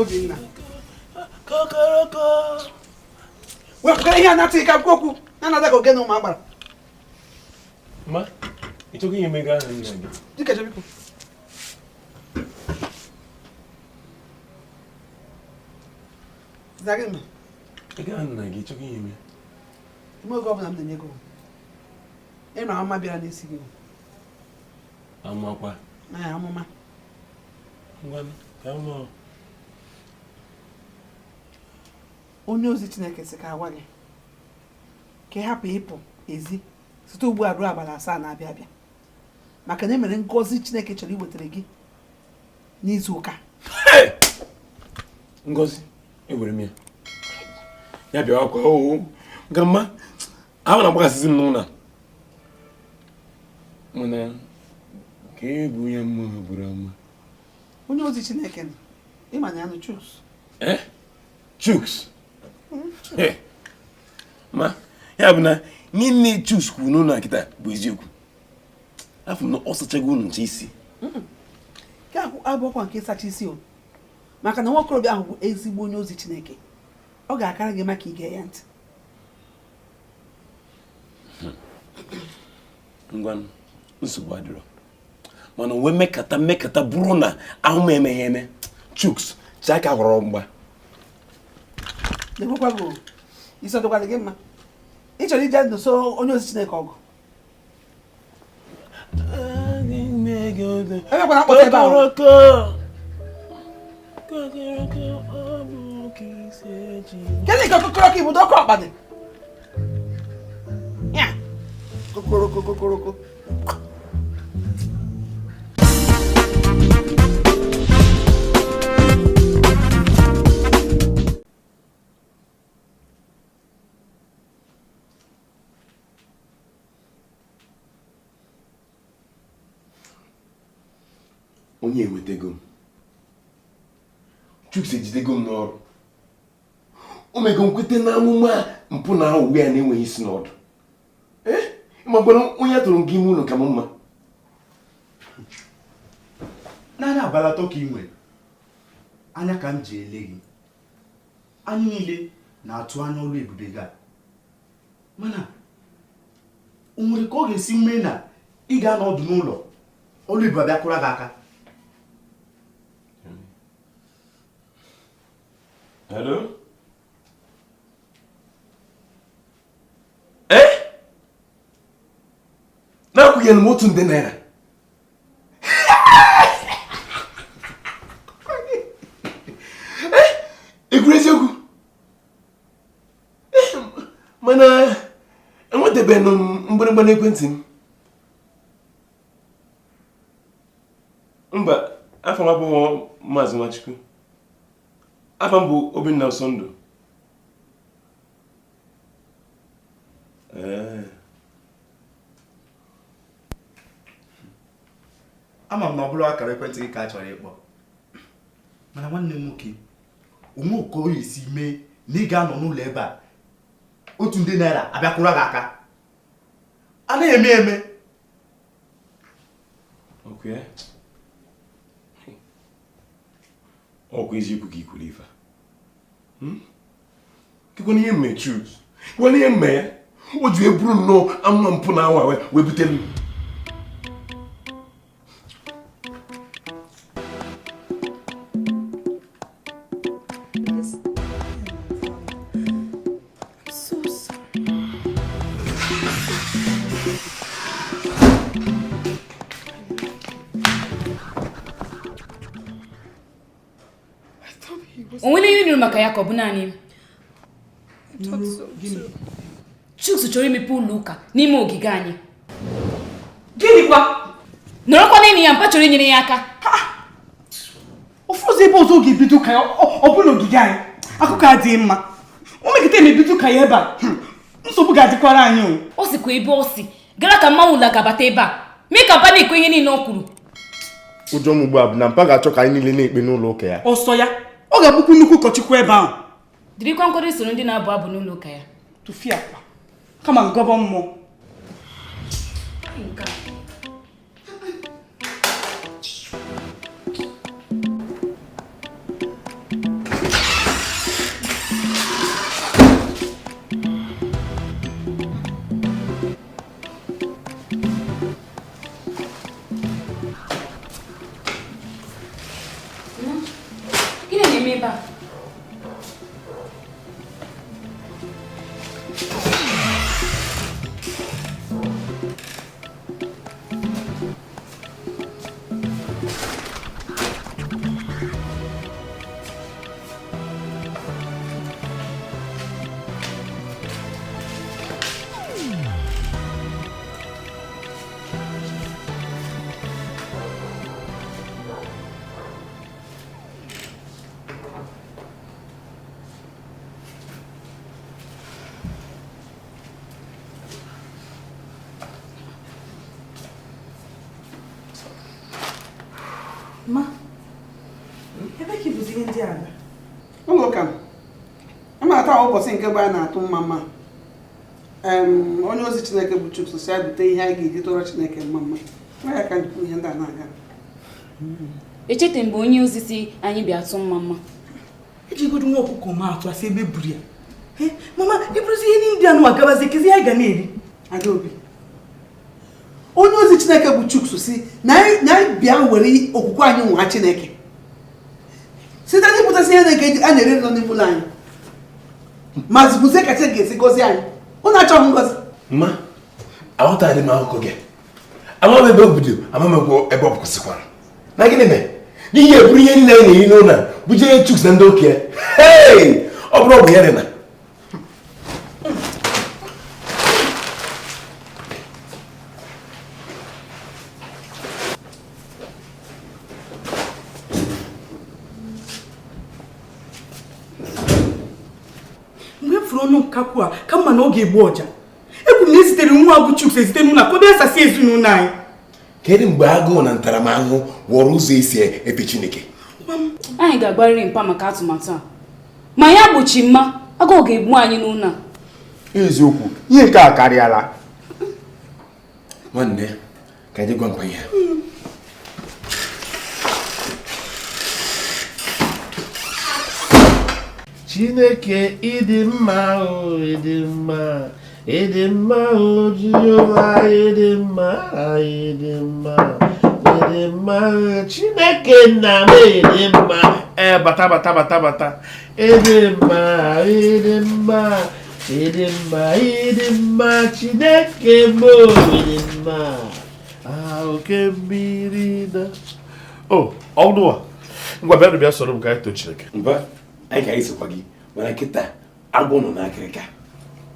Obinna. Kokoroko. Wepụtara ihe a na-atụghị ka okwu na-anada ka ogene ụmụ agbara. Ma, ị chọghị ihe mega ahụ nna gị? Dịka biko. Zagị m. Ego ahụ nna gị, ị chọghị ihe mee? Ime oge ọbụla m na-enye gị. Ị ma ama bịara n'isi gị. Amakwa. Ee, amụma. Ngwa ka m Onye ozi Chineke sị ka agwa gị ka ị hapụ ịpụ ezi site ugbu a ruo abalị 7 na-abịa abịa maka na e mere ngọzi Chineke chọrọ iwetara gị n'izu ụka. Ngọzi ewere m ya ya bịa kwa oo nke mma ahụ na-agbakasịzi m n'ụlọ mana ka e bụ onye mmụọ buru ama onye ozi Chineke nọ ịma na ya nụ Chuks. Eh? Chuks ma ya bụ na niile Chuks kwuru n'ụlọ kịta bụ eziokwu afụ m na ọ sachago unu ncha isi nke abụọkwa nke ịsacha isi o maka na nwokorobịa ahụ bụ ezigbo onye ozi Chineke ọ ga-akara gị maka ige ya ntị. Ngwa nsogbu adịrọ mana wee mekata mmekata bụrụ na ahụ m emeghị eme Chuks chi aka họrọ mgba. Na-ekwekwa gị isi ọdịkwadị gị mma ị chọrọ ije nso onye ozi Chineke ọgụ emekwana mkpọtụ ebe ahụ. Gịnị ka kokoroko ibudo ọkụ ọkpa dị? Ya, kokoroko kokoroko. Onye enwetego m Chuks ejidego m n'ọrụ o mego m kwete na amụma mpụ na aghụghọ ya na-enweghị isi n'ọdụ ee ma gwara onye atụrụ m gị ime ụlọ ka m mma naanị abalị 3 ka ị nwere anya ka m ji ele gị anyị niile na-atụ anya ọlụ ebube gị a mana o nwere ka ọ ga-esi mee na ị ga-anọ ọdụ n'ụlọ ọlụ ebube abịa kụrụ gị aka? Hello? Eh? Na-akwụghị m 1 nde naira. Ị kwuru eziokwu? Mana enwetabeghị m mgbịrịgba n'ekwentị m. Mba, afa m abụghị Maazị Nwachukwu. Afa m bụ Obinna Ọsọndụ. Ee. Ama m na ọ bụrọ akara ekwentị gị ka a chọrọ ịkpọ mana nwanne m nwoke onwe ka ọ esi mee na ị ga-anọ n'ụlọ ebe a 1 nde naira abịakwụra gị aka anaghị eme eme. Ọkwa eziokwu ka i kwuru ife a kekwana ihe mme Chuks kekwana ihe mme ya o ji wee buru nnọọ amụma mpụ na awa wee bute m. O nwere ihe nụrụ maka ya ka ọ bụ naanị m? Chuks chọrọ imepe ụlọ ụka n'ime ogige anyị. Gịnịkwa? Nọrọkwa n'ime ya, mpa chọrọ inyere ya aka. Ofu ụzọ ebe ọzọ ọ ga-ebido ụka ya ọ bụla ogige anyị akụkọ adịghị mma o megide emebido ụka ya ebe a nsogbu ga-adịkwara anyị o. O sikwa ebe o si gara ka mmanwụ ụlọ ga-abata ebe a mee ka mpa na-ekwe ihe niile o kwuru. Ụjọ m ugbu a bụ na mpa ga-achọ ka anyị niile na-ekpe n'ụlọ ụka ya. Ọsọ ya ọ ga-abụkwu nnukwu ụkọchukwu ebe ahụ. Dịrịkwa nkwado isoro ndị na-abụ abụ n'ụlọ ụka ya. Tụfie akwa kama ngọbọ mmụọ. Ụlọ ụka m ama taa ụbọchị nke bụ anyị na-atụ mma mma. Onye ozi Chineke bụ Chuks sị ya bute ihe anyị ga-eji tụọrọ Chineke mma mma. Nwa ya ka njikwa ihe ndị a na-aga. Echete mgbe onye ozi si anyị bịa tụ mma mma. Ejigodo nwa ọkụkọ ma atụ asị ebe buru ya. Mama, ịbụrụzi ihe ndị anụ agabazi kezi anyị ga na-eri. Adaobi, onye ozi Chineke bụ Chuks si na anyị bịa were okwukwe anyị nwa Chineke site n'ịpụtasị ihe na-nke a na-ere nọ n'ime ụlọ anyị ma zipụzie ka Chineke ga-esi gọzie anyị. Ụnụ achọghị ngọzi. Mma, aghọtaghị m akụkọ gị. Ama m ebe o bido, ama m ebe ọ kwụsịkwara. Na gịnị mere? N'ihi eburu ihe niile anyị na-eri n'ụlọ a bujere Chuks na ndị okenye. Hei! Ọ bụrụ ọgwụ ya dị na. Mgbe m fụrụ ọnụ nkakwu a ka mma na ọ ga-egbu ọja. Ekwu m na ezitere nwa bụ Chuks ezite n'ụlọ ka ọ bịa sasị ezinụlọ anyị. Kedu mgbe agụụ na ntaramahụhụ wọrọ ụzọ esi efe Chineke? Anyị ga-agbarịrị mpa maka atụmatụ a. Ma ya gbochi mma, agụụ ga-egbu anyị n'ụlọ a. Eziokwu, ihe nke a karịala. Nwanne, ka anyị gwa nkwa ya. Chineke ịdị mma o, ịdị mma, ịdị mma o, Jehova ịdị mma, ịdị mma, ịdị mma, Chineke nna m ịdị mma. Bata bata bata bata. Ịdị mma, ịdị mma, ịdị mma, ịdị mma, Chineke m ịdị mma. Oke mmiri na. O, ọnụ a. Ngwa bịa bịa soro m ka anyị too Chineke. Mba, anyị ka anyị sokwa gị mana kịta agwọ nọ n'akịrịka.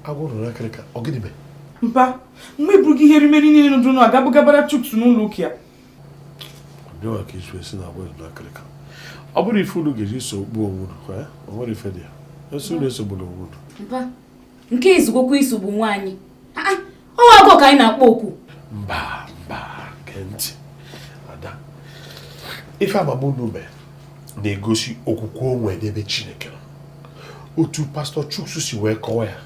Agwọ nọ n'akịrịka, ọ gịnị mere? Mpa, mgbe iburu gị ihe erimeri niile nọdụ n'ụlọ agabugabara Chuks n'ụlọ ụka ya. Bịawa ka isu esi na agwọ nọ n'akịrịka. Ọ bụrụ ife unu ga-eji so gbuo onwe unu, o nwere ife dị ya. Esi unu esogbula onwe unu. Mpa, nke izugokwa isogbu nwaanyị. Ọnwa agwọ ka anyị na-akpọ okwu. Mba, mba, gee ntị. Ada, ife amamunu mere na-egosi okwukwe onwe n'ebe Chineke nọ. Otu Pastọ Chuks si wee kọwa ya,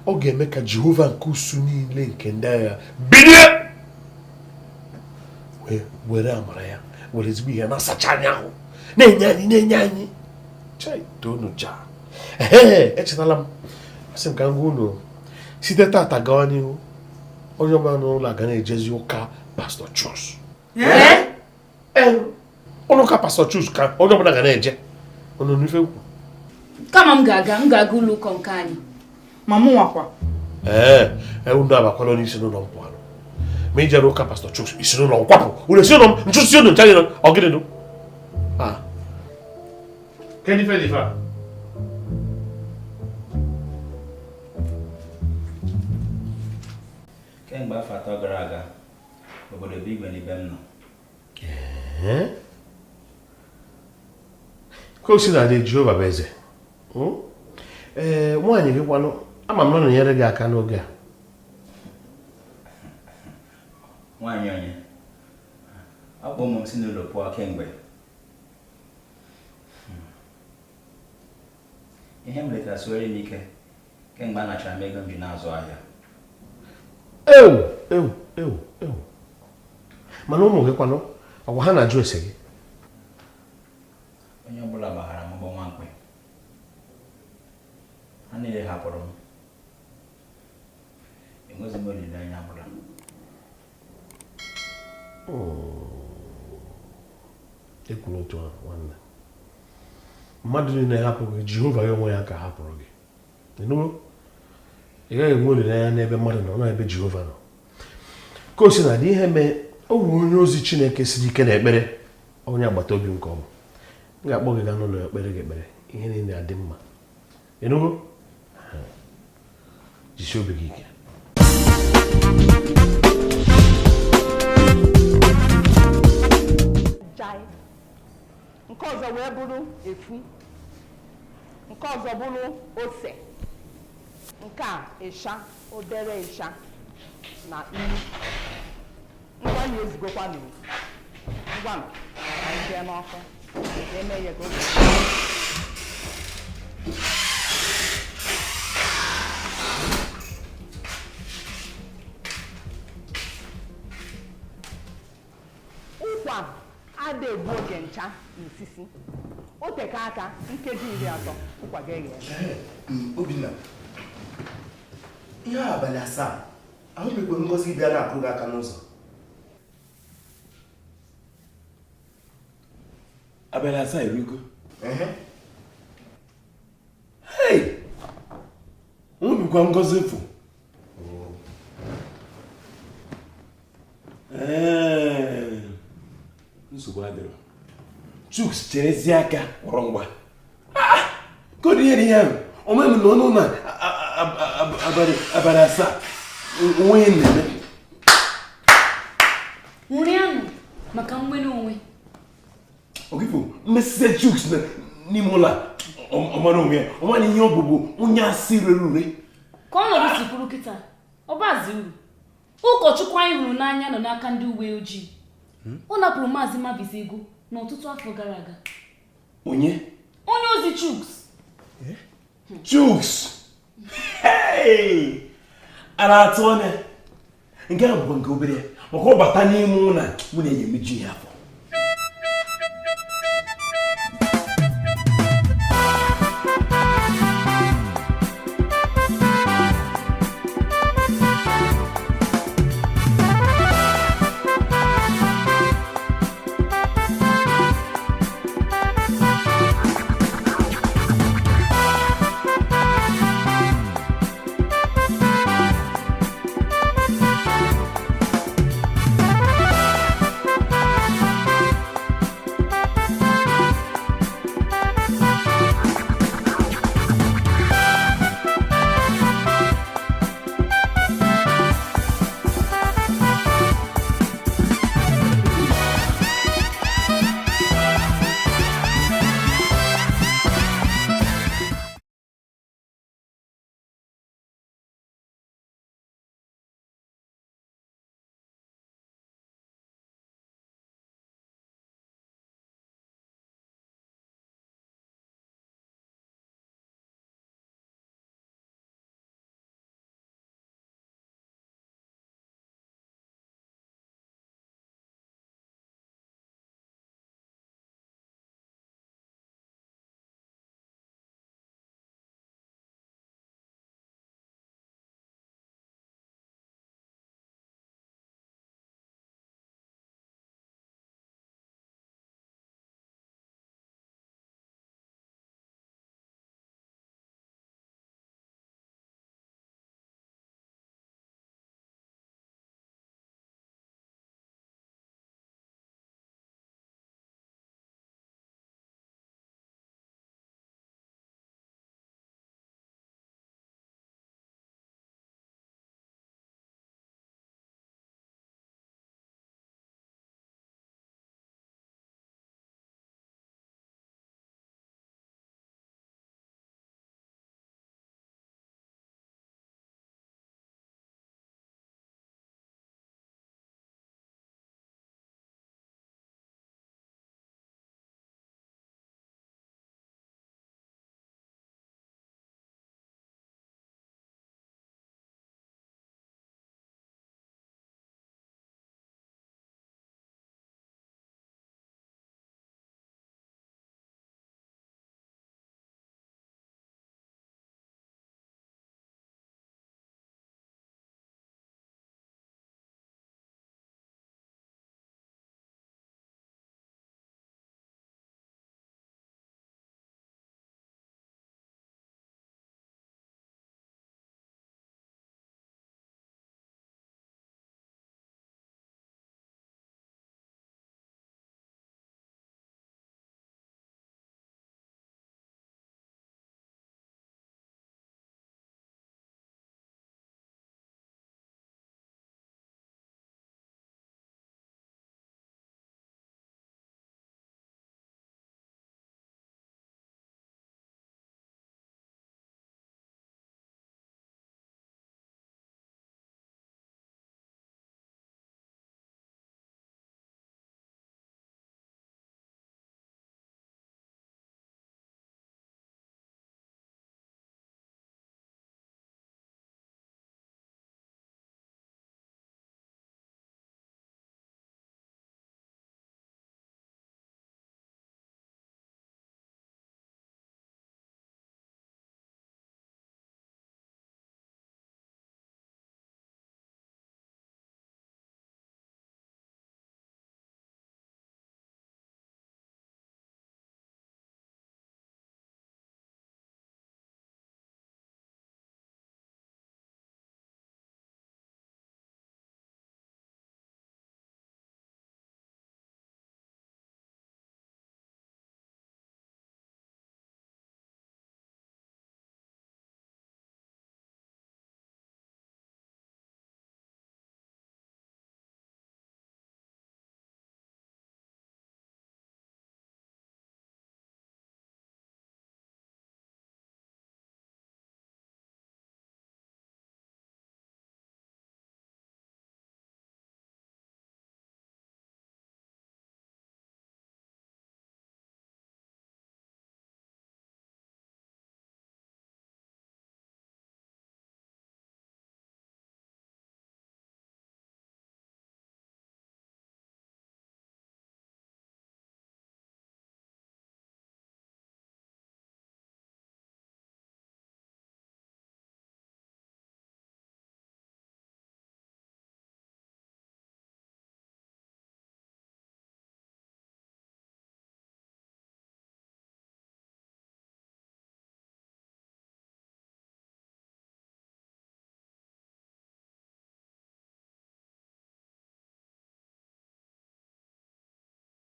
ọ ga-eme ka Jehova nke usu niile nke ndị agha bilie wee were amara ya were ezigbo ihe na-asacha anyị ahụ na-enye anyị na-enye anyị. Chai, toonu jaa. Ee, echetala m, asị m ka m gwa unu site tata gawa n'ihu onye ọbụla n'ụlọ a ga na-ejezi ụka Pastọ Chuks. Ụlọ ụka Pastọ Chuks ka onye ọbụla ga na-eje. Unu n'ife nkwu. Kama m ga-aga ụlọ ụka nke anyị. Ma mụ nwakwa. Ee, unu abakwala n'isi n'ụlọ m pụọ. Ma ijere ụka Pastọ Chuks isi n'ụlọ m kwapụ. Unu esi n'ụlọ m nchụsị unu ncha niile ọ gịnị nụ? Kedu ife dị ife a? Kemgbe afọ 3 gara aga, obodo bụ igwe n'ibe m nọ. Ka o si na dị Jehova bụ eze. Ee, nwaanyị gị kwanụ, ama m na ọ na-enyere gị aka n'oge a. Nwaanyị onye? Ọ bụ ụmụ m si n'ụlọ pụọ kemgbe. Ihe m letara siwere m ike kemgbe a nachara m ego m ji na-azụ ahịa. Ewu, ewu, ewu, ewu. Mana ụmụ gị kwanụ, ọgwa ha na-ajụ ese gị? Onye ọbụla gbaghara m ụgbọ nwa mkpe. Ha niile hapụrụ m. Enweghị m olileanya ọbụla. Ekwuru otu ahụ nwanne. Mmadụ niile hapụrụ gị, Jehova ya onwe ya ka hapụrụ gị. Ịnụwo? Ị gaghị enwe olileanya n'ebe mmadụ nọ, n'ebe Jehova nọ. Ka o si na dị ihe mee, o nwere onye ozi Chineke siri ike n'ekpere, onye agbata obi nke ọ bụ. M ga-akpọ gị gaa n'ụlọ ekpere gị ekpere, ihe niile adị mma. Ịnụgo? Jisie obi gị ike. Nke ọzọ wee bụrụ efu, nke ọzọ bụrụ ose, nke a ịsha, obere ịsha na nnu. Ngwa anyị ezigokwanụ, ngwa anyị jee n'ọkụ eme ya ka oge. isi. O teka aka nkeji 30, ụkwa gị eghe. Obinna, ihe abalị 7 ahụbekwe ngozi bịa na-akụ gị aka n'ụzọ. Abalị 7 erugo. Hei, nwebikwa ngozi fụ. Ee, nsogbu adịrọ. Chuks cherezie aka kpọrọ ngwa. Ka ọ dị ihe dị ihe ahụ omem na ọnụ na abalị 7 onwe ihe na-eme. Ṅụrịanụ maka nnwere onwe. Okifo mmesịsị Chuks n'ime ụlọ a ọmara onwe ya, ọmara ihe ọ bụbu onye asị rere ure. Ka ọnọdụ si kwuru kịta, ọ bazi uru. Ụkọchukwu anyị hụrụ n'anya nọ n'aka ndị uwe ojii. Ọ napụrụ Maazị Mavis ego n'ọtụtụ afọ gara aga. Onye? Onye ozi Chuks. Chuks! Hey! A na-atụ anya nke a bụkwa nke obere ya, maka ọ bata n'ime ụlọ a mụ na ya emeju ya afọ.